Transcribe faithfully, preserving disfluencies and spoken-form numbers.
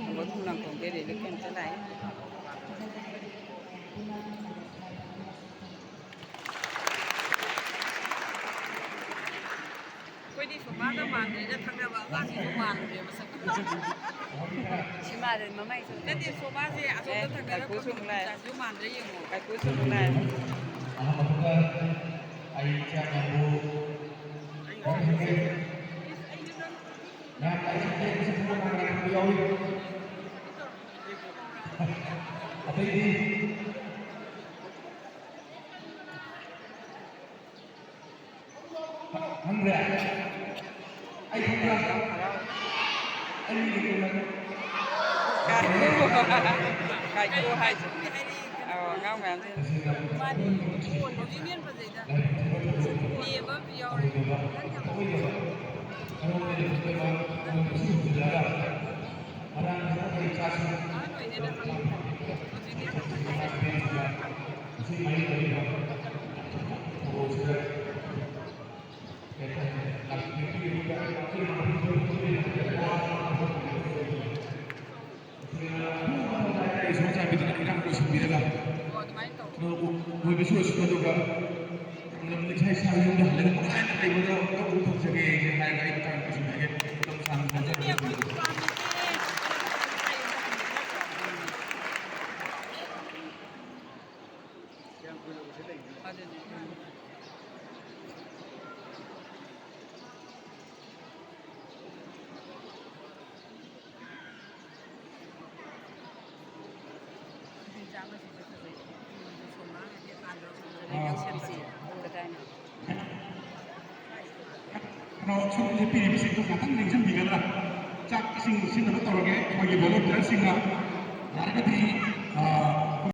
ꯈꯣꯡꯕꯣꯏ ꯈꯣꯡꯅꯥꯡ ꯈꯣꯡꯗꯩ ꯂꯣꯏ ꯀꯩꯝꯇ ꯂꯥꯛꯑꯦ꯫ ꯑꯩꯈꯣꯏꯗꯤ ꯁꯣꯃꯥꯗ ꯃꯥꯟꯗ꯭ꯔꯦꯗ, ꯊꯪꯅꯕ ꯑꯉꯥꯡꯁꯤꯁꯨ ꯃꯥꯟꯗ꯭ꯔꯦ ꯃꯁꯛ꯫ ꯁꯤ ꯃꯥꯜꯂꯦ ꯃꯃꯩꯁꯨ꯫ ꯅꯠꯇꯦ, ꯁꯣꯃꯥꯁꯦ ꯑꯁꯣꯝꯗ ꯑꯦ, ꯊꯪꯅꯔꯛꯄ ꯀꯥꯏꯀꯨꯁꯨ ꯑꯃꯨꯛ ꯂꯥꯛꯑꯦ꯫ ꯃꯆꯥꯁꯤꯁꯨ ꯃꯥꯟꯗ꯭ꯔꯦ ꯌꯦꯡꯉꯣ꯫ ꯀꯥꯏꯀꯨꯁꯨ ꯑꯃꯨꯛ ꯂꯥꯛꯑꯦ꯫ ꯑꯍꯥꯟꯕꯗ ꯑꯩ ꯏꯆꯥ ꯅꯪꯕꯨ ꯃꯌꯥꯝ ꯂꯥꯏꯁꯤ ꯇꯦꯟꯕꯁꯤ ꯄꯨꯟꯅ ꯉꯥꯏꯔꯛꯄ ꯌꯥꯎꯏ꯫ ꯑꯇꯩꯗꯤ ꯈꯪꯗ꯭ꯔꯦ? ꯑꯩ ꯈꯪꯕ꯭ꯔꯥ? ꯑꯩ ꯃꯤꯡꯗꯤ ꯈꯪꯕ꯭ꯔꯥ? ꯀꯥꯏꯀꯨ꯫ ꯀꯥꯏꯀꯨ ꯍꯥꯏꯁꯦ꯫ ꯑꯧ, ꯑꯉꯥꯡ ꯃꯌꯥꯝꯁꯦ꯫ ꯃꯥꯅꯦ꯫ ꯍꯧꯖꯤꯛꯅ ꯍꯦꯟꯅ ꯐꯖꯩꯗ꯫ ꯃꯦꯝ ꯑꯃꯁꯨ ꯌꯥꯎꯔꯦ꯫ ꯑꯣꯏꯗꯕ, ꯑꯣꯏꯗꯕ, ꯑꯩꯉꯣꯟꯗ ꯍꯦꯟꯅ ꯐꯖꯕ, ꯑꯩꯉꯣꯟꯗ ꯃꯁꯤꯡ ꯍꯟꯖꯤꯜꯂꯛꯑꯒ ꯃꯅꯥ ꯃꯁꯤꯡ ꯑꯩꯈꯣꯏ ꯏꯆꯥꯁꯤꯡ ꯑꯍꯟ ꯑꯣꯏꯅ ꯍꯪꯉꯤ꯫ ꯍꯧꯖꯤꯛꯅ ꯍꯦꯟꯅ ꯐꯖꯩ꯫ ꯃꯁꯤ ꯃꯔꯤ ꯂꯩꯅꯕ ꯊꯧꯔꯝꯁꯤꯗ ꯏꯁꯣꯔ ꯆꯥꯟꯕꯤꯗꯨꯅ ꯏꯔꯥꯡ ꯂꯣꯏꯁꯤꯟꯕꯤꯔꯒ ꯑꯣ, ꯑꯗꯨꯃꯥꯏꯅ ꯇꯧ꯫ ꯑꯣꯏꯕꯁꯨ ꯑꯣꯏꯁꯅꯨ, ꯑꯗꯨꯒ ꯏꯁꯥ ꯏꯁꯥꯒꯤ ꯌꯨꯝꯗ ꯍꯜꯂꯒ ꯅꯨꯡꯉꯥꯏꯅ ꯂꯩꯕꯗꯣ ꯑꯗꯨꯝ ꯎꯊꯣꯛꯆꯒꯦ ꯍꯥꯏꯔꯒ ꯑꯩ ꯃꯇꯥꯡ ꯑꯁꯤꯗ ꯍꯥꯏꯒꯦ꯫ ꯃꯇꯝ ꯁꯥꯡꯅ ꯑꯗꯨꯗꯤ ꯑꯩꯈꯣꯏꯒꯤ ꯄ꯭ꯔꯣꯒ꯭ꯔꯥꯝꯗꯨꯗꯤ ꯑꯗꯨꯅꯦ꯫ ꯀꯩꯅꯣ, ꯁꯣꯝꯗ ꯄꯤꯔꯤꯕꯁꯤꯡꯗꯣ ꯉꯥꯛꯇꯪ ꯂꯦꯡꯁꯤꯟꯕꯤꯒꯗ꯭ꯔꯥ? ꯆꯥꯛ ꯏꯁꯤꯡ ꯁꯤꯟꯅꯕ ꯇꯧꯔꯒꯦ ꯑꯩꯈꯣꯏꯒꯤ ꯚꯣꯂꯨꯟꯇꯤꯌꯔꯁꯤꯡꯅ꯫ ꯌꯥꯔꯒꯗꯤ, ꯑ,